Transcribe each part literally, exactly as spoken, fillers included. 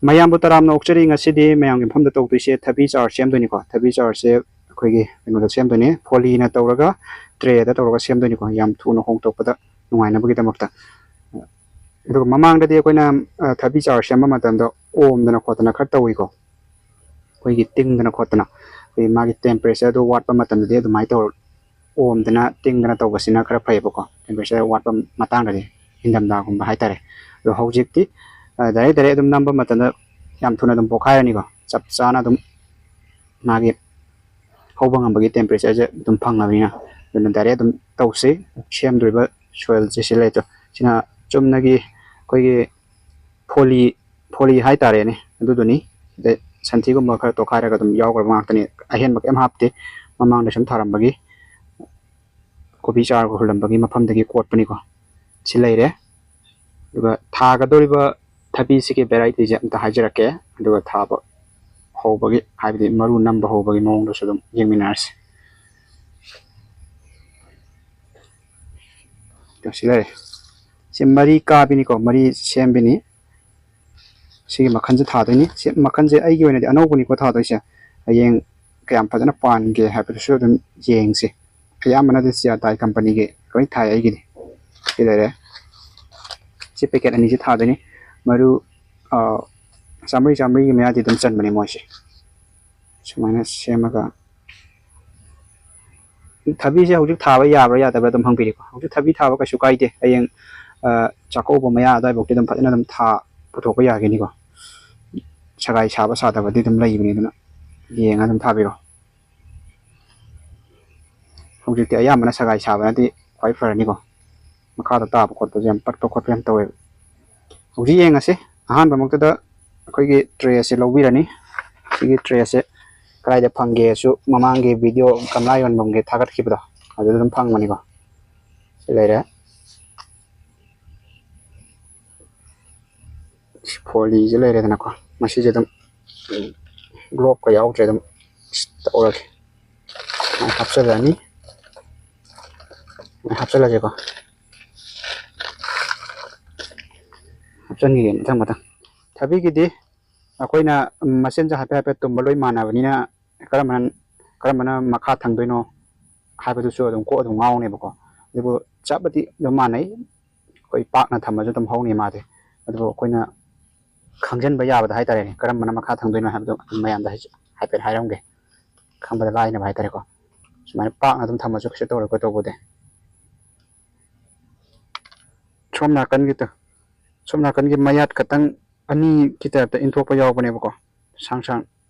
ꯃꯌꯥꯝꯕꯨ ꯇꯔꯥꯝꯅ ꯑꯣꯛꯆꯔꯤ꯫ ꯉꯁꯤꯗꯤ ꯃꯌꯥꯝꯒꯤ ꯃꯐꯝꯗ ꯇꯧꯗꯣꯏꯁꯦ ꯊꯕꯤ ꯆꯥꯔ ꯁꯦꯝꯗꯣꯏꯅꯤꯀꯣ꯫ ꯊꯕꯤ ꯆꯥꯔꯁꯦ ꯑꯩꯈꯣꯏꯒꯤ ꯀꯩꯅꯣꯗ ꯁꯦꯝꯗꯣꯏꯅꯤ, ꯐꯣꯂꯤꯅ ꯇꯧꯔꯒ, ꯇ꯭ꯔꯦꯗ ꯇꯧꯔꯒ ꯁꯦꯝꯗꯣꯏꯅꯤꯀꯣ꯫ ꯌꯥꯝ ꯊꯨꯅ ꯍꯣꯡꯗꯣꯛꯄꯗ ꯅꯨꯡꯉꯥꯏꯅꯕꯒꯤꯗꯃꯛꯇ꯫ ꯑꯗꯨꯒ ꯃꯃꯥꯡꯗꯗꯤ ꯑꯩꯈꯣꯏꯅ, ꯑ, ꯊꯕꯤ ꯆꯥꯔ ꯁꯦꯝꯕ ꯃꯇꯝꯗ ꯑꯣꯝꯗꯅ ꯈꯣꯠꯇꯅ ꯈꯔ ꯇꯧꯏꯀꯣ꯫ ꯑꯩꯈꯣꯏꯒꯤ ꯇꯤꯡꯗꯅ ꯈꯣꯠꯇꯅ, ꯑꯩꯈꯣꯏꯒꯤ ꯃꯥꯒꯤ ꯇꯦꯝꯄꯔꯦꯆꯔꯗꯣ ꯋꯥꯠꯄ ꯃꯇꯝꯗꯗꯤ ꯑꯗꯨꯃꯥꯏꯅ ꯇꯧꯔ ꯑꯣꯝꯗꯅ ꯇꯤꯡꯗꯅ ꯇꯧꯕꯁꯤꯅ ꯈꯔ ꯐꯩꯌꯦꯕꯀꯣ, ꯇꯦꯝꯄꯔꯦꯆꯔ ꯋꯥꯠꯄ ꯃꯇꯥꯡꯗꯗꯤ, ꯏꯪꯊꯝꯊꯥꯒꯨꯝꯕ ꯍꯥꯏꯇꯥꯔꯦ꯫ ꯑꯗꯣ ꯍꯧꯖꯤꯛꯇꯤ, ꯑ, ꯗꯥꯏꯔꯦꯛ ꯗꯥꯏꯔꯦꯛ ꯑꯗꯨꯝ ꯅꯝꯕ ꯃꯇꯝꯗ ꯌꯥꯝ ꯊꯨꯅ ꯑꯗꯨꯝ ꯄꯣꯛꯈꯥꯏꯔꯅꯤꯀꯣ꯫ ꯆꯞ ꯆꯥꯅ ꯑꯗꯨꯝ ꯃꯥꯒꯤ ꯍꯧꯕ ꯉꯝꯕꯒꯤ ꯇꯦꯝꯄꯔꯦꯆꯔꯁꯦ ꯑꯗꯨꯝ ꯐꯪꯉꯕꯅꯤꯅ, ꯑꯗꯨꯅ ꯗꯥꯏꯔꯦꯛ ꯑꯗꯨꯝ ꯇꯧꯁꯤ꯫ ꯁꯦꯝꯗꯣꯔꯤꯕ ꯁꯣꯏꯜꯁꯦ ꯁꯤ ꯂꯩꯇꯣ꯫ ꯁꯤꯅ ꯆꯨꯝꯅꯒꯤ ꯑꯩꯈꯣꯏꯒꯤ ꯐꯣꯂꯤ, ꯐꯣꯂꯤ ꯍꯥꯏꯇꯥꯔꯦꯅꯦ, ꯑꯗꯨꯗꯨꯅꯤ꯫ ꯑꯗꯩ ꯁꯟꯊꯤꯒꯨꯝꯕ ꯈꯔ ꯇꯣꯈꯥꯏꯔꯒ ꯑꯗꯨꯝ ꯌꯥꯎꯈ꯭ꯔꯕ ꯉꯥꯛꯇꯅꯤ, ꯑꯍꯦꯟꯕ ꯀꯩꯝ ꯍꯥꯞꯇꯦ꯫ ꯃꯃꯥꯡꯗ ꯁꯨꯝ ꯊꯥꯔꯝꯕꯒꯤ, ꯀꯣꯕꯤ ꯆꯥꯔꯒ ꯍꯨꯜꯂꯝꯕꯒꯤ ꯃꯐꯝꯗꯒꯤ ꯀꯣꯠꯄꯅꯤꯀꯣ꯫ ꯁꯤ ꯂꯩꯔꯦ꯫ ꯑꯗꯨꯒ ꯊꯥꯒꯗꯧꯔꯤꯕ ꯊꯕꯤꯁꯤꯒꯤ ꯚꯦꯔꯥꯏꯇꯤꯁꯦ ꯑꯝꯇ ꯍꯥꯏꯖꯔꯛꯀꯦ, ꯑꯗꯨꯒ ꯊꯥꯕ ꯍꯧꯕꯒꯤ, ꯍꯥꯏꯕꯗꯤ ꯃꯔꯨ ꯅꯝꯕ ꯍꯧꯕꯒꯤ ꯃꯑꯣꯡꯗꯨꯁꯨ ꯑꯗꯨꯝ ꯌꯦꯡꯃꯤꯟꯅꯔꯁꯤ꯫ ꯑꯗꯣ ꯁꯤ ꯂꯩꯔꯦ꯫ ꯁꯤ ꯃꯔꯤ ꯀꯥꯕꯤꯅꯤꯀꯣ, ꯃꯔꯤ ꯁꯦꯝꯕꯤꯅꯤ꯫ ꯁꯤꯒꯤ ꯃꯈꯜꯁꯦ ꯊꯥꯗꯣꯏꯅꯤ꯫ ꯁꯤ ꯃꯈꯜꯁꯦ ꯑꯩꯒꯤ ꯑꯣꯏꯅꯗꯤ ꯑꯅꯧꯕꯅꯤꯀꯣ ꯊꯥꯗꯣꯏꯁꯦ꯫ ꯍꯌꯦꯡ ꯀꯌꯥꯝ ꯐꯖꯅ ꯄꯥꯟꯒꯦ ꯍꯥꯏꯕꯗꯨꯁꯨ ꯑꯗꯨꯝ ꯌꯦꯡꯁꯤ꯫ ꯑꯌꯥꯝꯕꯅꯗꯤ ꯆꯤꯌꯥ ꯇꯥꯏ ꯀꯝꯄꯅꯤꯒꯤ ꯂꯣꯏ ꯊꯥꯏ ꯑꯩꯒꯤꯗꯤ꯫ ꯁꯤ ꯂꯩꯔꯦ꯫ ꯁꯤ ꯄꯦꯀꯦꯠ ꯑꯅꯤꯁꯤ ꯊꯥꯗꯣꯏꯅꯤ꯫ ꯃꯔꯨ, ꯑ, ꯆꯥꯝꯃꯔꯤ, ꯆꯥꯝꯃꯔꯤꯒꯤ ꯃꯌꯥꯗꯤ ꯑꯗꯨꯝ ꯆꯟꯕꯅꯦ ꯃꯣꯏꯁꯦ꯫ ꯁꯨꯃꯥꯏꯅ ꯁꯦꯝꯃꯒ, ꯊꯕꯤꯁꯦ ꯍꯧꯖꯤꯛ ꯊꯥꯕ ꯌꯥꯕ꯭ꯔꯥ ꯌꯥꯗꯕ꯭ꯔꯥ ꯑꯗꯨꯝ ꯍꯪꯕꯤꯔꯤꯀꯣ꯫ ꯍꯧꯖꯤꯛ ꯊꯕꯤ ꯊꯥꯕ ꯀꯩꯁꯨ ꯀꯥꯏꯗꯦ꯫ ꯍꯌꯦꯡ, ꯑ, ꯆꯥꯛꯀꯧꯕ ꯃꯌꯥ ꯑꯗꯨꯋꯥꯏꯐꯥꯎꯗꯤ ꯑꯗꯨꯝ ꯐꯖꯅ ꯑꯗꯨꯝ ꯊꯥ ꯄꯨꯊꯣꯛꯄ ꯌꯥꯒꯅꯤꯀꯣ꯫ ꯁꯒꯥꯏ ꯁꯥꯕ ꯁꯥꯗꯕꯗꯤ ꯑꯗꯨꯝ ꯂꯩꯕꯅꯤ, ꯑꯗꯨꯅ ꯌꯦꯡꯉ ꯑꯗꯨꯝ ꯊꯥꯕꯤꯔꯣ꯫ ꯍꯧꯖꯤꯛꯇꯤ ꯑꯌꯥꯝꯕꯅ ꯁꯒꯥꯏ ꯁꯥꯕꯅꯗꯤ ꯈ꯭ꯋꯥꯏ ꯐꯔꯅꯤꯀꯣ꯫ ꯃꯈꯥꯗ ꯇꯥꯕ ꯈꯣꯠꯄꯁꯦ ꯌꯥꯝ ꯄꯠꯄ ꯈꯣꯠꯄ ꯌꯥꯝ ꯇꯧꯋꯦꯕ꯫ ꯍꯧꯖꯤꯛ ꯌꯦꯡꯉꯁꯤ꯫ ꯑꯍꯥꯟꯕꯃꯛꯇꯗ ꯑꯩꯈꯣꯏꯒꯤ ꯇ꯭ꯔꯦ ꯑꯁꯦ ꯂꯧꯕꯤꯔꯅꯤ꯫ ꯁꯤꯒꯤ ꯇ꯭ꯔꯦ ꯑꯁꯦ ꯀꯗꯥꯏꯗ ꯐꯪꯒꯦꯁꯨ ꯃꯃꯥꯡꯒꯤ ꯚꯤꯗꯤꯑꯣ ꯒꯝꯂꯥ ꯌꯣꯟꯐꯝꯒꯤ ꯊꯥꯒꯠꯈꯤꯕꯗꯣ ꯑꯗꯨꯗ ꯑꯗꯨꯝ ꯐꯪꯕꯅꯤꯀꯣ꯫ ꯁꯤ ꯂꯩꯔꯦ꯫ ꯐꯣꯂꯤꯁꯦ ꯂꯩꯔꯦꯗꯅꯀꯣ꯫ ꯃꯁꯤꯁꯦ ꯑꯗꯨꯝ ꯒ꯭ꯂꯣꯞꯀ ꯌꯥꯎꯗ꯭ꯔꯦ, ꯑꯗꯨꯝ ꯇꯧꯔꯒꯦ꯫ ꯁꯨꯃꯥꯏꯅ ꯍꯥꯞꯆꯜꯂꯅꯤ꯫ ꯁꯨꯃꯥꯏꯅ ꯍꯥꯞꯆꯜꯂꯁꯦꯀꯣ꯫ ꯍꯥꯞꯆꯟꯈꯤꯒꯦ ꯃꯊꯪ ꯃꯊꯪ꯫ ꯊꯕꯤꯒꯤꯗꯤ ꯑꯩꯈꯣꯏꯅ ꯃꯆꯤꯟꯁꯦ ꯍꯥꯏꯐꯦꯠ ꯍꯥꯏꯐꯦꯠ ꯇꯨꯝꯕ ꯂꯣꯏ ꯃꯥꯟꯅꯕꯅꯤꯅ, ꯀꯔꯝꯕꯅ ꯀꯔꯝꯕꯅ ꯃꯈꯥ ꯊꯪꯗꯣꯏꯅꯣ ꯍꯥꯏꯕꯗꯨꯁꯨ ꯑꯗꯨꯝ ꯀꯣꯛ ꯑꯗꯨꯝ ꯉꯥꯎꯅꯦꯕꯀꯣ꯫ ꯑꯗꯨꯕꯨ ꯆꯞꯄꯗꯤ ꯑꯗꯨꯝ ꯃꯥꯟꯅꯩ, ꯑꯩꯈꯣꯏ ꯄꯥꯛꯅ ꯊꯝꯃꯁꯨ ꯑꯗꯨꯝ ꯍꯧꯅꯤ ꯃꯥꯗꯤ꯫ ꯑꯗꯨꯕꯨ ꯑꯩꯈꯣꯏꯅ ꯈꯪꯖꯤꯟꯕ ꯌꯥꯕꯗ ꯍꯥꯏꯇꯥꯔꯦꯅꯦ, ꯀꯔꯝꯕꯅ ꯃꯈꯥ ꯊꯪꯗꯣꯏꯅꯣ ꯍꯥꯏꯕꯗꯣ ꯑꯗꯨꯝ ꯃꯌꯥꯝꯗ ꯍꯥꯏ-, ꯍꯥꯏꯐꯦꯠ ꯍꯥꯏꯔꯝꯒꯦ, ꯈꯪꯕꯗ ꯂꯥꯏꯅꯕ ꯍꯥꯏꯇꯥꯔꯦꯀꯣ꯫ ꯁꯨꯃꯥꯏꯅ ꯄꯥꯛꯅ ꯑꯗꯨꯝ ꯊꯝꯃꯁꯨ ꯀꯩꯁꯨ ꯇꯧꯔꯣꯏꯀꯣ꯫ ꯇꯧꯕꯗꯤ ꯁꯣꯝ ꯅꯥꯀꯟꯒꯤꯗ, ꯁꯣꯝ ꯅꯥꯀꯟꯒꯤ ꯃꯌꯥꯠ ꯈꯛꯇꯪ ꯑꯅꯤꯒꯤ ꯇꯥꯏꯞꯇ ꯏꯟꯊꯣꯛꯄ ꯌꯥꯎꯕꯅꯦꯕꯀꯣ, ꯁꯥꯡ ꯁꯥꯡ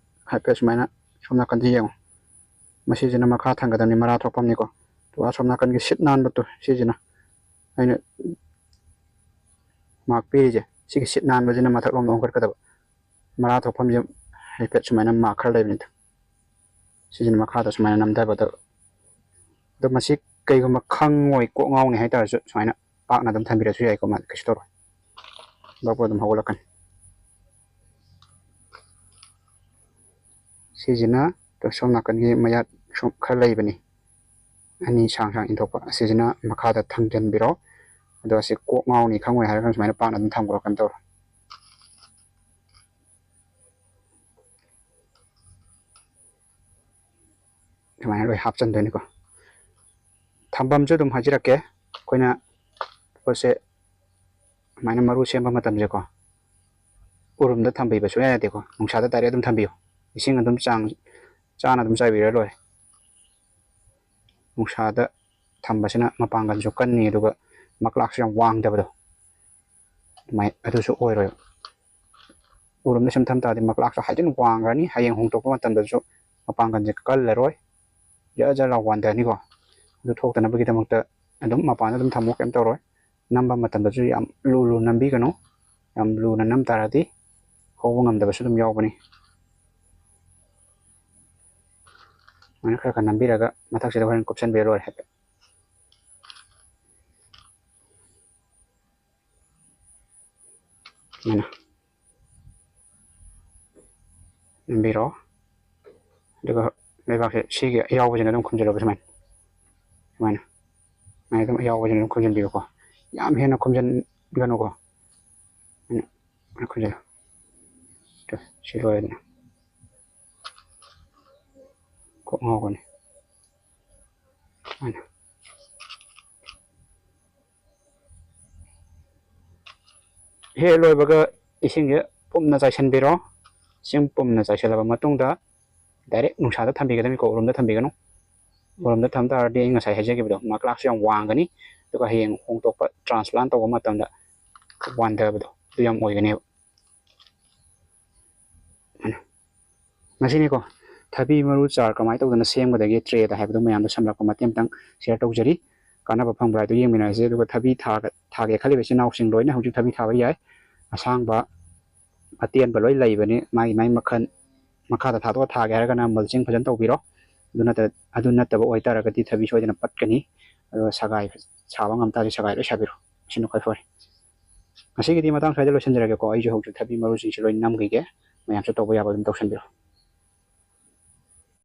ꯍꯥꯏꯐꯦꯠ ꯁꯨꯃꯥꯏꯅ꯫ ꯁꯣꯝ ꯅꯥꯀꯟꯗ ꯌꯦꯡꯉꯣ, ꯃꯁꯤꯁꯤꯅ ꯃꯈꯥ ꯊꯥꯡꯒꯗꯕꯅꯤ, ꯃꯔꯥ ꯊꯣꯛꯐꯝꯅꯤꯀꯣ꯫ ꯑꯗꯨꯒ ꯁꯣꯝ ꯅꯥꯀꯟꯒꯤ ꯁꯤꯠ ꯅꯥꯟꯕꯗꯣ, ꯁꯤꯁꯤꯅ ꯑꯩꯅ ꯃꯥꯛ ꯄꯤꯔꯤꯁꯦ, ꯁꯤꯒꯤ ꯁꯤꯠ ꯅꯥꯟꯕꯁꯤꯅ ꯃꯊꯛꯂꯣꯝꯗ ꯑꯣꯟꯈꯠꯀꯗꯕ꯫ ꯃꯔꯥ ꯊꯣꯛꯐꯝꯁꯦ ꯍꯥꯏꯐꯦꯠ ꯁꯨꯃꯥꯏꯅ ꯃꯥꯛ ꯈꯔ ꯂꯩꯕꯅꯤꯗ, ꯁꯤꯁꯤꯅ ꯃꯈꯥꯗ ꯁꯨꯃꯥꯏꯅ ꯅꯝꯊꯕꯗ꯫ ꯑꯗꯣ ꯃꯁꯤ ꯀꯩꯒꯨꯝꯕ ꯈꯪꯉꯣꯏ, ꯀꯣꯛ ꯉꯥꯎꯅꯤ ꯍꯥꯏꯇꯥꯔꯁꯨ ꯁꯨꯃꯥꯏꯅ ꯄꯥꯛꯅ ꯑꯗꯨꯝ ꯊꯝꯕꯤꯔꯁꯨ ꯌꯥꯏꯀꯣ, ꯃꯥ ꯀꯩꯁꯨ ꯇꯧꯔꯣꯏ, ꯕꯛ ꯕꯛ ꯑꯗꯨꯝ ꯍꯧꯒꯠꯂꯛꯀꯅꯤ꯫ ꯁꯤꯁꯤꯅ ꯁꯣꯝ ꯅꯥꯀꯟꯒꯤ ꯃꯌꯥꯠ ꯁꯨꯝ ꯈꯔ ꯂꯩꯕꯅꯤ, ꯑꯅꯤ ꯁꯥꯡ ꯁꯥꯡ ꯏꯟꯊꯣꯛꯄ, ꯑꯁꯤꯁꯤꯅ ꯃꯈꯥꯗ ꯊꯥꯡꯖꯟꯕꯤꯔꯣ꯫ ꯑꯗꯣ ꯑꯁꯤ ꯀꯣꯛ ꯉꯥꯎꯅꯤ ꯈꯪꯉꯣꯏ ꯍꯥꯏꯔꯒꯅ ꯁꯨꯃꯥꯏꯅ ꯄꯥꯛꯅ ꯑꯗꯨꯝ ꯊꯝꯈ꯭ꯔꯣ, ꯀꯩꯝ ꯇꯧꯔꯣꯏ꯫ ꯁꯨꯃꯥꯏꯅ ꯂꯣꯏ ꯍꯥꯞꯆꯤꯟꯗꯣꯏꯅꯤꯀꯣ꯫ ꯊꯝꯐꯝꯁꯨ ꯑꯗꯨꯝ ꯍꯥꯏꯖꯔꯛꯀꯦ, ꯑꯩꯈꯣꯏꯅ ꯄꯣꯠꯁꯦ ꯁꯨꯃꯥꯏꯅ ꯃꯔꯨ ꯁꯦꯝꯕ ꯃꯇꯝꯁꯦꯀꯣ, ꯎꯔꯨꯝꯗ ꯊꯝꯕꯤꯕ ꯁꯨꯡꯌꯥ ꯌꯥꯗꯦꯀꯣ, ꯅꯨꯡꯁꯥꯗ ꯗꯥꯏꯔꯦꯛ ꯑꯗꯨꯝ ꯊꯝꯕꯤꯌꯨ꯫ ꯏꯁꯤꯡ ꯑꯗꯨꯝ ꯆꯥꯡ ꯆꯥꯅ ꯑꯗꯨꯝ ꯆꯥꯏꯕꯤꯔ ꯂꯣꯏꯔꯦ꯫ ꯅꯨꯡꯁꯥꯗ ꯊꯝꯕꯁꯤꯅ ꯃꯄꯥꯡꯒꯜꯁꯨ ꯀꯟꯅꯤ, ꯑꯗꯨꯒ ꯃꯀ꯭ꯂꯥꯛꯁꯨ ꯌꯥꯝ ꯋꯥꯡꯗꯕꯗꯣ, ꯑꯗꯨꯃꯥꯏ-, ꯑꯗꯨꯁꯨ ꯑꯣꯏꯔꯣꯏꯕ꯫ ꯎꯔꯨꯝꯗ ꯁꯨꯝ ꯊꯝ ꯇꯥꯔꯗꯤ ꯃꯀ꯭ꯂꯥꯛꯁꯨ ꯍꯥꯏꯖꯤꯟ ꯋꯥꯡꯈ꯭ꯔꯅꯤ, ꯍꯌꯦꯡ ꯍꯣꯡꯗꯣꯛꯄ ꯃꯇꯝꯗꯁꯨ ꯃꯄꯥꯡꯒꯜꯁꯦ ꯀꯜꯂꯔꯣꯏ, ꯖꯔ ꯖꯔ ꯂꯥꯎ ꯋꯥꯟꯊꯅꯤꯀꯣ꯫ ꯑꯗꯨ ꯊꯣꯛꯇꯅꯕꯒꯤꯗꯃꯛꯇ ꯑꯗꯨꯝ ꯃꯄꯥꯟꯗ ꯑꯗꯨꯝ ꯊꯝꯃꯣ, ꯀꯩꯝ ꯇꯧꯔꯣꯏ꯫ ꯅꯝꯕ ꯃꯇꯝꯗꯁꯨ ꯌꯥꯝ ꯂꯨ ꯂꯨ ꯅꯝꯕꯤꯒꯅꯨ, ꯌꯥꯝ ꯂꯨꯅ ꯅꯝ ꯇꯥꯔꯗꯤ ꯍꯧꯕ ꯉꯝꯗꯕꯁꯨ ꯑꯗꯨꯝ ꯌꯥꯎꯕꯅꯤ꯫ ꯑꯗꯨꯃꯥꯏꯅ ꯈꯔ ꯈꯔ ꯅꯝꯕꯤꯔꯒ ꯃꯊꯛꯁꯤꯗ ꯍꯣꯔꯦꯟ ꯀꯨꯞꯁꯟꯕꯤꯔ ꯂꯣꯏꯔꯦ ꯍꯥꯏꯐꯦꯠ꯫ ꯁꯨꯃꯥꯏꯅ ꯅꯝꯕꯤꯔꯣ꯫ ꯑꯗꯨꯒ ꯂꯩꯕꯥꯛꯁꯦ ꯁꯤꯒꯤ ꯑꯌꯥꯎꯕꯁꯤꯅ ꯑꯗꯨꯝ ꯈꯨꯝꯖꯤꯜꯂꯣꯕ ꯁꯨꯃꯥꯏꯅ꯫ ꯁꯨꯃꯥꯏꯅ꯫ ꯁꯨꯃꯥꯏꯅ ꯑꯗꯨꯝ ꯑꯌꯥꯎꯕꯁꯤꯅ ꯑꯗꯨꯝ ꯈꯨꯝꯖꯤꯟꯕꯤꯌꯨꯀꯣ꯫ ꯌꯥꯝ ꯍꯦꯟꯅ ꯈꯨꯝꯖꯤꯟꯒꯅꯨꯀꯣ꯫ ꯁꯨꯃꯥꯏꯅ ꯈꯨꯝꯖꯤꯜꯂꯣ꯫ ꯇꯨ꯫ ꯁꯤ ꯂꯣꯏꯔꯦꯗꯅ꯫ ꯀꯣꯛ ꯉꯥꯎꯒꯅꯤ꯫ ꯁꯨꯃꯥꯏꯅ꯫ ꯍꯦꯛ ꯂꯣꯏꯕꯒ ꯏꯁꯤꯡꯁꯦ ꯄꯨꯝꯅ ꯆꯥꯏꯁꯤꯟꯕꯤꯔꯣ꯫ ꯏꯁꯤꯡ ꯄꯨꯝꯅ ꯆꯥꯏꯁꯤꯜꯂꯕ ꯃꯇꯨꯡꯗ direct ꯅꯨꯡꯁꯥꯗ ꯊꯝꯕꯤꯒꯗꯕꯅꯤꯀꯣ, ꯎꯔꯨꯝꯗ ꯊꯝꯕꯤꯒꯅꯨ꯫ ꯎꯔꯨꯝꯗ ꯊꯝ ꯇꯥꯔꯗꯤ ꯑꯩ ꯉꯁꯥꯏ ꯍꯥꯏꯖꯈꯤꯕꯗꯣ, ꯃꯥꯔꯛ ꯂꯥꯛꯁꯨ ꯌꯥꯝ ꯋꯥꯡꯒꯅꯤ, ꯑꯗꯨꯒ ꯍꯌꯦꯡ ꯍꯣꯡꯗꯣꯛꯄ, transplant ꯇꯧꯕ ꯃꯇꯝꯗ ꯋꯥꯟꯊꯕꯗꯣ ꯑꯗꯨ ꯌꯥꯝ ꯑꯣꯏꯒꯅꯦꯕ꯫ ꯉꯁꯤꯅꯤꯀꯣ, ꯊꯕꯤ ꯃꯔꯨ ꯆꯥꯔ ꯀꯃꯥꯏꯅ ꯇꯧꯗꯅ ꯁꯦꯝꯒꯗꯒꯦ ꯇ꯭ꯔꯦꯗ ꯍꯥꯏꯕꯗꯨ ꯃꯌꯥꯝꯗ ꯁꯝꯂꯞꯄ ꯃꯇꯦꯛ ꯑꯃꯇꯪ share ꯇꯧꯖꯔꯤ꯫ ꯀꯥꯟꯅꯕ ꯐꯪꯕ꯭ꯔꯥ ꯍꯥꯏꯗꯨ ꯌꯦꯡꯃꯤꯟꯅꯔꯁꯤ꯫ ꯑꯗꯨꯒ ꯊꯕꯤ ꯊꯥꯒ-, ꯊꯥꯒꯦ ꯈꯜꯂꯤꯕ ꯏꯆꯤꯟ ꯏꯅꯥꯎꯁꯤꯡ ꯂꯣꯏꯅ ꯍꯧꯖꯤꯛ ꯊꯕꯤ ꯊꯥꯕ ꯌꯥꯏ꯫ ꯑꯁꯥꯡꯕ, ꯑꯇꯦꯟꯕ ꯂꯣꯏ ꯂꯩꯕꯅꯤ꯫ ꯃꯥꯒꯤ, ꯃꯥꯒꯤ ꯃꯈꯜ ꯃꯈꯥꯗ ꯊꯥꯗꯣꯛꯑ ꯊꯥꯒꯦ ꯍꯥꯏꯔꯒꯅ mulching ꯐꯖꯅ ꯇꯧꯕꯤꯔꯣ꯫ ꯑꯗꯨ ꯅꯠꯇ-, ꯑꯗꯨ ꯅꯠꯇꯕ ꯑꯣꯏꯇꯥꯔꯒꯗꯤ ꯊꯕꯤ ꯁꯣꯏꯗꯅ ꯄꯠꯀꯅꯤ꯫ ꯑꯗꯨꯒ ꯁꯒꯥꯏ ꯁꯥꯕ ꯉꯝ ꯇꯥꯔꯗꯤ ꯁꯒꯥꯏ ꯂꯣꯏ ꯁꯥꯕꯤꯔꯣ꯫ ꯑꯁꯤꯅ ꯈ꯭ꯋꯥꯏ ꯐꯔꯦ꯫ ꯉꯁꯤꯒꯤꯗꯤ ꯃꯇꯥꯡ ꯁ꯭ꯋꯥꯏꯗ ꯂꯣꯏꯁꯤꯟꯖꯔꯒꯦꯀꯣ꯫ ꯑꯩꯁꯨ ꯍꯧꯖꯤꯛ ꯊꯕꯤ ꯃꯔꯨꯁꯤꯡꯁꯤ ꯂꯣꯏ ꯅꯝꯈꯤꯒꯦ꯫ ꯃꯌꯥꯝꯁꯨ ꯇꯧꯕ ꯌꯥꯕ ꯑꯗꯨꯝ ꯇꯧꯁꯟꯕꯤꯔꯣ꯫